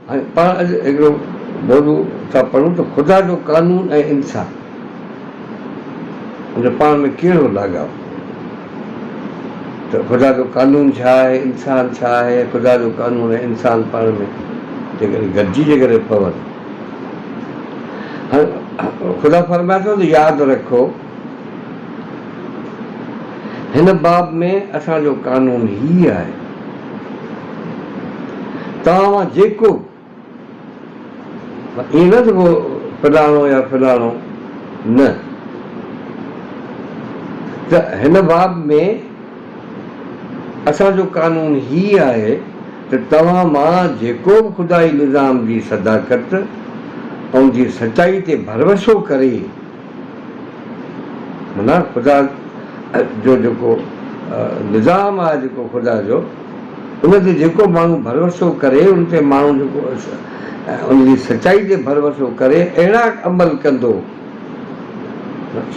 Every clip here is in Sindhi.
هاڻي پاڻ اڄ هڪڙو موضوع ٿا پڙهون ته خدا جو قانون ۽ انسان ان جو پاڻ ۾ ڪهڙو لاڳاپو؟ ته خدا جو قانون ڇا آهي، انسان ڇا آهي ۽ خدا جو قانون ۽ انسان پاڻ ۾ جيڪڏهن گڏجي جيڪڏهن پون. هاڻي خدا فرمائي ٿو ته ياد رکو هن باب ۾ اسان جو قانون هي آهي. توهان مان جيڪو به، ائين نه ته ڪو فلاڻو يا فلاڻو نه، ته هن باب ۾ اسان جو قانون هي آهي ته توهان مان جيڪو به خدائي نظام جي صداقت ۽ جي سچائي تي ڀروسو ڪري، معنيٰ خدا جو جيڪو نظام آهي جيڪو خدا جو ان تي جيڪو ماڻهو ڀروسو ڪري ان تي ماڻهو جيڪو ان جي سچائي تي ڀروسو ڪري اهڙا عمل ڪندو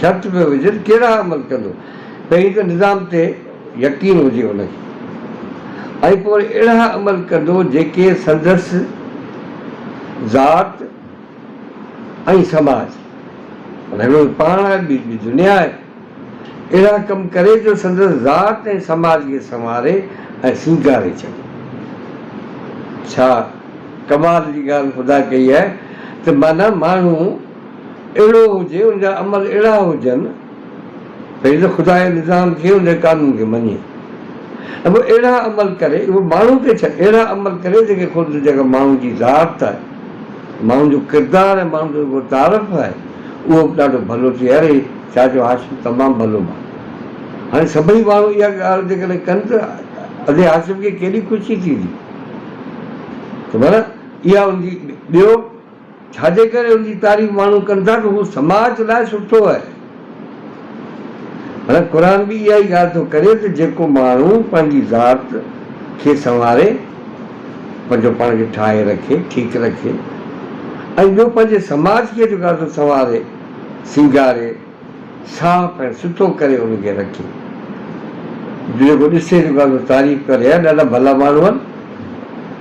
شرط پيو وجهي ته ڪهڙا عمل ڪندو پهرين ته نظام تي يقين هجي ان کي ۽ پوء اهڙا عمل ڪندو جيڪي سندس ذات ۽ سماج هڪڙو پاڻ آهي ٻي ٻي دنيا آهي. اهڙا ڪم ڪري جو سندس ذات ۽ سماج کي سنواري ۽ سينگاري ڇڏي. ڇا ڪمال جي ڳالهه خدا ڪئي آهي ته معنيٰ ماڻهو اهڙو هجي، ان جا عمل اهڙا هجن، پهرين ته خدا جي نظام کي، ان جي قانون کي مڃي ۽ پوء اهڙا عمل ڪري، اهو ماڻهو کي ڇڏ، اهڙا عمل ڪري جيڪي خود جيڪا ماڻهو جي ذات آهي، ماڻهن جو ڪردار ۽ ماڻهن جو جيڪو تعارف آهي اهو به ڏاڍو ڀلو ٿئي. اري چاچو هاشم تمام ڀلو ماڻهو. هاڻي سڀئي ماڻهو اها ڳالهه جيڪڏهن ڪن ته ادي هاشم کي ڪيڏي خوشي ٿيندي ته معنيٰ اها ان جي ٻيو ڇا جي ڪري ان جي تعريف ماڻهو ڪن ٿا ته هو سماج لاء سٺو آهي. معنيٰ قرآن به اها ئي ڳالهه ٿو ڪري ته جيڪو ماڻهو پنهنجي ذات کي سنواري، پنهنجو پاڻ کي ٺاهي رکي، ٺيڪ رکي ۽ ٻيو پنهنجي سماج کي جيڪو آهي سو سنواري، سينگاري، صاف ۽ سٺو ڪري ان کي رکي. جيڪو ڏسي جيڪو آهي سو تعريف ڪري يار ڏاڍا ڀلا ماڻهو آهن،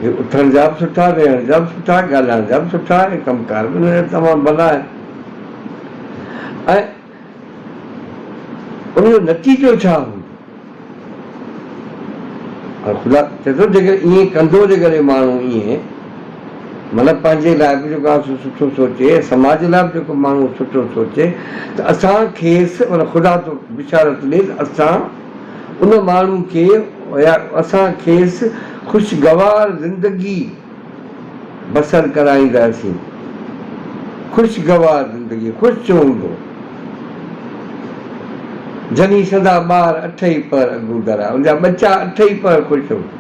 هي اٿڻ جا به سٺا، ويهڻ جا به سٺا، ڳالهائڻ جا به سٺا ۽ ڪم ڪار به انهن جا تمام ڀلا آهن ۽ ان جو نتيجو ڇا هوندو؟ ۽ خدا چئي ٿو جيڪڏهن ائين ڪندو جيڪڏهن ماڻهو ائين مطلب پنهنجي لاء به جيڪو آهي سو سٺو سوچي ۽ سماج لاء به جيڪو ماڻهو سٺو سوچي ته اسان کيس مطلب خدا ٿو بشارت ڏئي ته اسان ان ماڻهو کي يا اسان کيس خوشگوار زندگي بسر ڪرائينداسين. خوشگوار زندگي، خوش هوندو. جني سندا ٻار اٺئي پهر اڳوندرا، ان جا ٻچا اٺئي پهر خوش هوندا.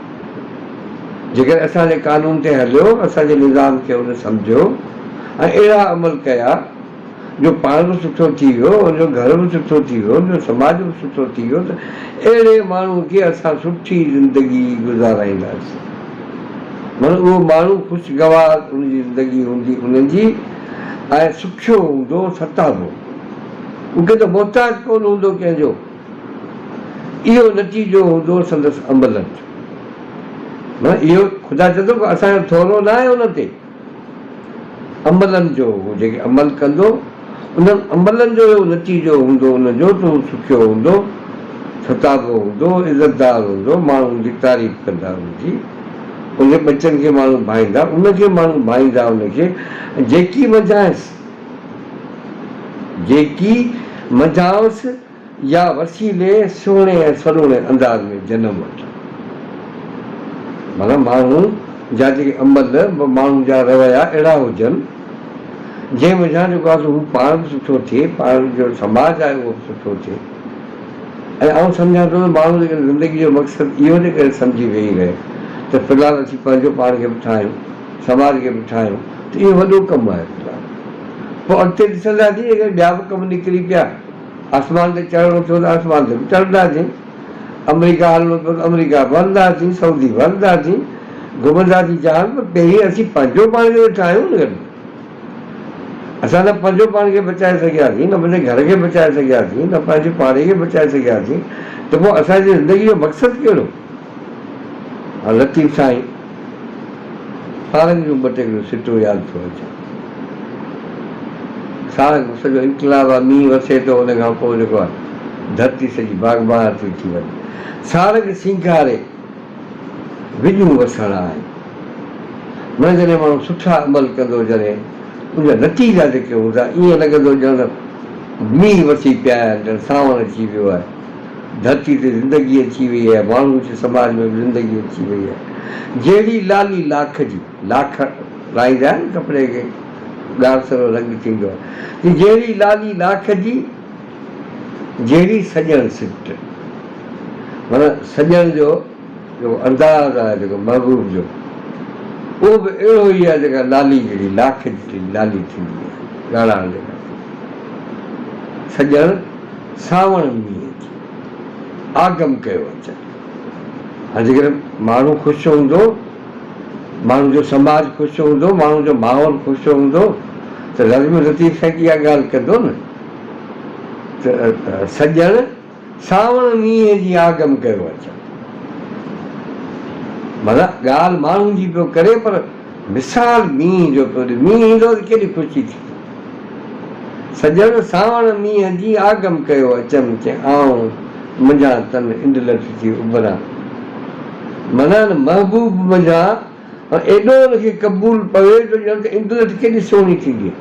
جيڪڏهن اسان جي قانون تي هليو، اسان جي نظام کي ان سمجهيو ۽ اهڙا عمل ڪيا جو پاڻ به سٺو ٿي ويو، ان جو گهر به سٺو ٿي ويو، ان جو سماج به سٺو ٿي ويو ته اهڙي ماڻهوء کي اسان سٺي زندگي گذارائينداسين. معنيٰ اهو ماڻهو خوشگوار ان جي زندگي هوندي انهن جي ۽ سکيو هوندو، ستابو هوندو. هو ڪنهن جو محتاج ڪونه هوندو ڪنهن جو. اهو نتيجو هوندو سندس عملن جو. معنيٰ اهو خدا چوي ٿو اسان جو ٿورو ناهي ان تي. عملن جو هو جيڪي عمل ڪندو انهن عملن جو اهو نتيجو هوندو ان جو ته هو سکيو هوندو، ستابو هوندو، عزتدار هوندو، ماڻهو ان جي تعريف ڪندا ان جي، ان جي ٻچن کي ماڻهو ڀائيندا، ان کي ماڻهو ڀائيندا ان کي ۽ جيڪي منجهانئس جيڪي منجهانئس يا وسيلي سهڻي ۽ سلوڻي انداز ۾ جنم وٺن. معنيٰ ماڻهو جا جيڪي عمل، ماڻهو جا رويا اهڙا هجن، جنهن منجهان جيڪو آهي سو هو پاڻ به سٺو ٿئي، پاڻ جو سماج آهي اهو به سٺو ٿئي. ۽ آئون سمجهان ٿو ته ماڻهو جيڪڏهن زندگي جو مقصد اهو جيڪڏهن سمجهي ويهي رهي ته في الحال اسين پنهنجو پاڻ کي به ٺاهيون، سماج کي به ٺاهيون ته اهو وڏو ڪم آهي في الحال. پوء اڳتي ڏسنداسين جيڪڏهن ٻيا به ڪم نڪري پيا. آسمان تي چڙهڻو ٿيو ته آسمان تي به چڙهنداسين، آمريڪا هلڻو پيو ته آمريڪا به هلنداسين، سعودي به هلنداسين، گهمنداسين جهان پر پهرين اسين پنهنجو پاڻ کي ته ٺاهيون نه گڏ. اسان نه پنهنجو پاڻ کي بچائي سگهياسين، نه پنهنجي گهر کي بچائي سگهياسين، نه پنهنجي پاڙي کي بچائي سگهياسين ته پوء اسان جي زندگي جو مقصد ڪهڙو؟ ها لطيف سائين سارنگ جون ٻه ٽي سٽون ياد ٿو اچن. سارنگ سڄو انقلاب آ، مينهن وسي ٿو ان کان پوء جيڪو آ ڌرتي سڄي باغ بهار ٿي ٿي وڃي. سارنگ سينگاري وڄون وسڻ آهن. معنيٰ جڏهن ماڻهو سٺا عمل ڪندو جڏهن ان جا نتيجا جيڪي هوندا ائين لڳندو ڄڻ ته مينهن وسي پيا آهن، ڄڻ سانوڻ اچي ويو آهي. ڌرتي تي زندگي اچي وئي آهي، ماڻهو جي سماج ۾ به زندگي اچي وئي آهي. جهڙي لالي لاک جي، لاک لائيندا آهن نه ڪپڙي کي، ڳاڙهسرو رنگ ٿيندو آهي، ته جهڙي لالي لاک جي، جهڙي سڄڻ سٽ. معنيٰ سڄڻ جو جيڪو انداز آهي، جيڪو محبوب جو، اهو به اهڙو ئي آهي جيڪا لالي جهڙي، لاک جهڙي لالي ٿيندي آهي، ڳاڙهاڻ جيڪا ٿيندي آهي. سڄڻ سانوڻ مينهن جي، آگم ڪيو اچن. هاڻي جيڪڏهن ماڻهو خوش هوندو، ماڻهو جو سماج خوش هوندو، ماڻهو جو ماحول خوش هوندو ته لازمي لطيف سائين اها ڳالهه ڪندو نه ته سڄڻ سانوڻ مينهن جي آگم ڪيو اچن. معنيٰ ڳالهه ماڻهو جي پيو ڪري پر مثال مينهن جو پيو ڏي. مينهن ايندو ته ڪيڏي خوشي ٿيندي. سڄڻ سانوڻ مينهن جي آگم ڪيو اچم چي آئون منجهان تن انڊلٺ ٿي اڀران. معنيٰ محبوب منجهان ايڏو ان کي قبول پوي جو ڄڻ ته انڊلٺ ڪيڏي سهڻي ٿيندي.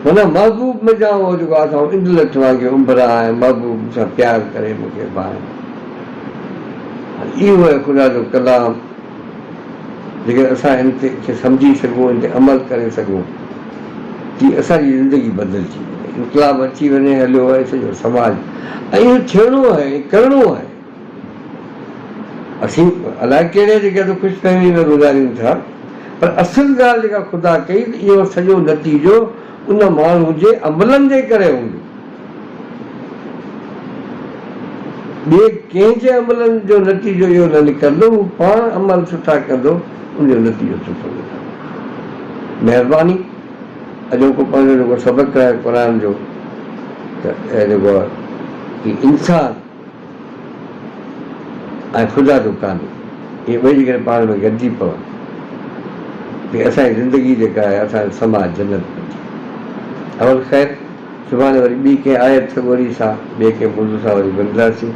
معنيٰ محبوب منجهان اهو جيڪو آهي سو آئون انڊلٺ وانگي اڀران ۽ محبوب مون سان پيار ڪري مون کي ڀانئي. اهو آهي خدا جو ڪلام. جيڪڏهن اسان ان کي سمجهي سگهون، ان تي عمل ڪري سگهون ته اسان جي زندگي بدلجي وڃي، انقلاب اچي وڃي هليو ۽ سڄو سماج ۽ اهو ٿيڻو آهي ۽ ڪرڻو آهي. اسين الائي ڪهڙي جڳهه تي خوش فهمي ۾ گذاريون ٿا پر اصل ڳالهه جيڪا خدا ڪئي ته اهو سڄو نتيجو ان ماڻهو جي عملن جي ڪري هوندو. ٻئي ڪنهن جي عملن جو نتيجو اهو نه نڪرندو، هو پاڻ عمل سٺا ڪندو، ان جو نتيجو سٺو نڪرندو. مهرباني اڄوڪو پنهنجو جيڪو سبق آهي قرآن جو ته جيڪو آهي هي انسان ۽ خدا جو قانون اهي ٻئي جيڪڏهن پاڻ ۾ گڏجي پون ته اسان جي زندگي جيڪا آهي اسان جو سماج جنت بنجي اول خير سڀاڻي وري ٻي ڪنهن آيت سڳوري سان ٻئي ڪنهن موضوع سان وري ملنداسين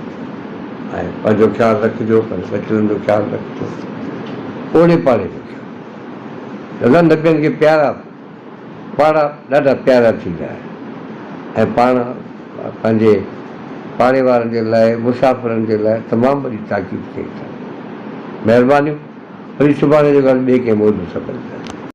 ۽ پنهنجو خيال رکجو پنهنجي ٻچڙن جو خيال رکجو اوڙي پاڙي جو خيال دادا نبين کي پيارا پاڙا ڏاڍا پيارا ٿيندا آهن ۽ پاڻ پنهنجي پاڙي وارن جي لاء مسافرن جي لاء تمام وڏي تاڪيد ڪئي اٿن مهربانيون وري سڀاڻي جو ڳالهه ٻئي ڪنهن موضوع سان ملنداسين.